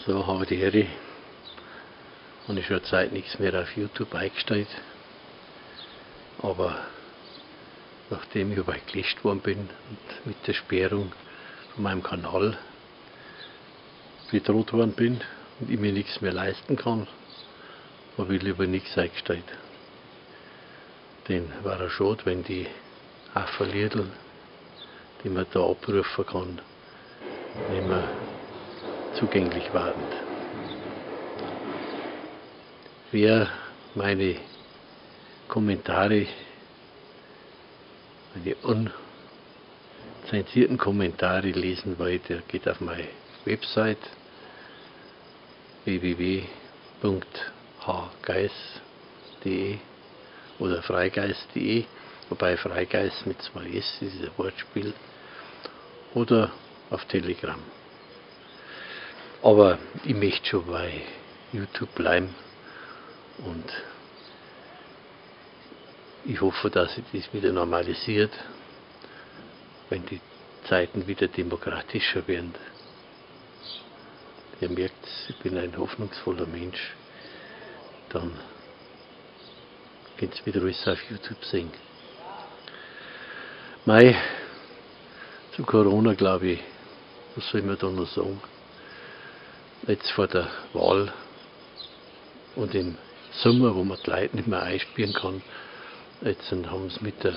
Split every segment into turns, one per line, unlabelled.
So, habe die Ehre. Und ich schon Zeit nichts mehr auf YouTube eingestellt. Aber nachdem ich überall gelöscht worden bin und mit der Sperrung von meinem Kanal bedroht worden bin und ich mir nichts mehr leisten kann, habe ich lieber nichts eingestellt. Denn war ja schade, wenn die Haufen, die man da abrufen kann, nicht mehr zugänglich waren. Wer meine Kommentare, meine unzensierten Kommentare lesen will, der geht auf meine Website www.hgeis.de oder freigeist.de, wobei Freigeist mit zwei S ist ein Wortspiel, oder auf Telegram. Aber ich möchte schon bei YouTube bleiben und ich hoffe, dass sich das wieder normalisiert, wenn die Zeiten wieder demokratischer werden. Ihr merkt, ich bin ein hoffnungsvoller Mensch. Dann könnt ihr wieder alles auf YouTube sehen. Mei, zu Corona glaube ich, was soll man da noch sagen? Jetzt vor der Wahl und im Sommer, wo man die Leute nicht mehr einspielen kann, jetzt haben sie mit der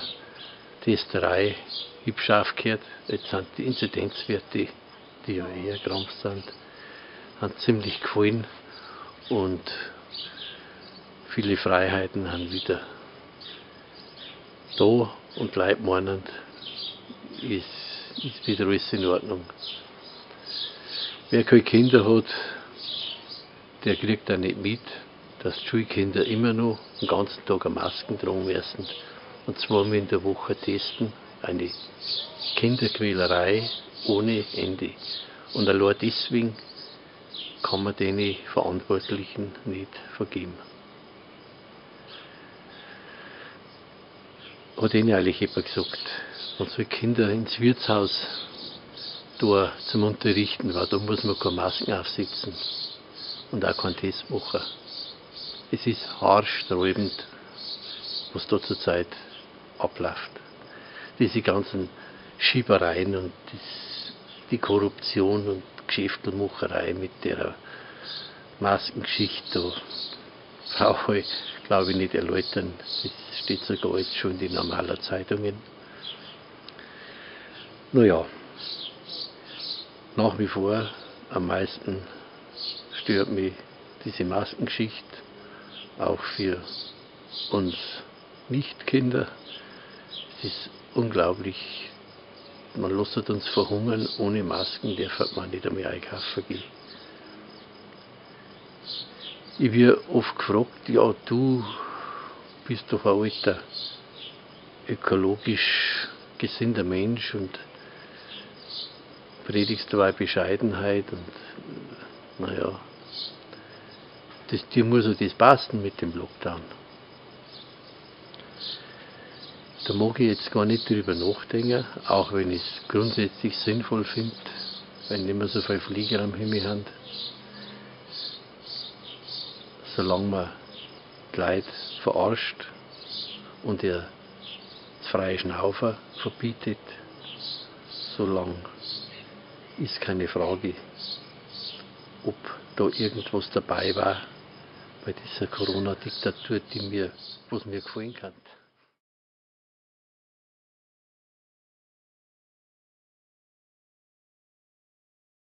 Testerei hübsch aufgehört. Jetzt sind die Inzidenzwerte, die ja eher krampf sind, haben ziemlich gefallen und viele Freiheiten sind wieder da und die Leute meinen, es ist wieder alles in Ordnung. Wer keine Kinder hat, der kriegt auch nicht mit, dass die Schulkinder immer noch den ganzen Tag eine Masken tragen müssen und zweimal in der Woche testen. Eine Kinderquälerei ohne Ende. Und allein deswegen kann man den Verantwortlichen nicht vergeben. Hat ihnen eigentlich jemand gesagt, man soll Kinder ins Wirtshaus da zum Unterrichten, weil da muss man keine Masken aufsetzen und auch keinen Test machen. Es ist haarsträubend, was da zurzeit abläuft. Diese ganzen Schiebereien und die Korruption und Geschäftelmacherei mit der Maskengeschichte, da brauche ich, glaube ich, nicht erläutern. Das steht sogar jetzt schon in den normalen Zeitungen. Naja, nach wie vor am meisten stört mich diese Maskengeschichte, auch für uns Nicht-Kinder. Es ist unglaublich, man lässt uns verhungern, ohne Masken darf man nicht einmal einkaufen gehen. Ich werde oft gefragt, ja, du bist doch ein alter, ökologisch gesinnter Mensch und predigst dabei Bescheidenheit und naja, dir muss ja das passen mit dem Lockdown. Da mag ich jetzt gar nicht drüber nachdenken, auch wenn ich es grundsätzlich sinnvoll finde, wenn nicht mehr so viele Flieger am Himmel haben. Solange man die Leute verarscht und ihr das freie Schnaufen verbietet, solange ist keine Frage, ob da irgendwas dabei war bei dieser Corona-Diktatur, was mir gefallen kann.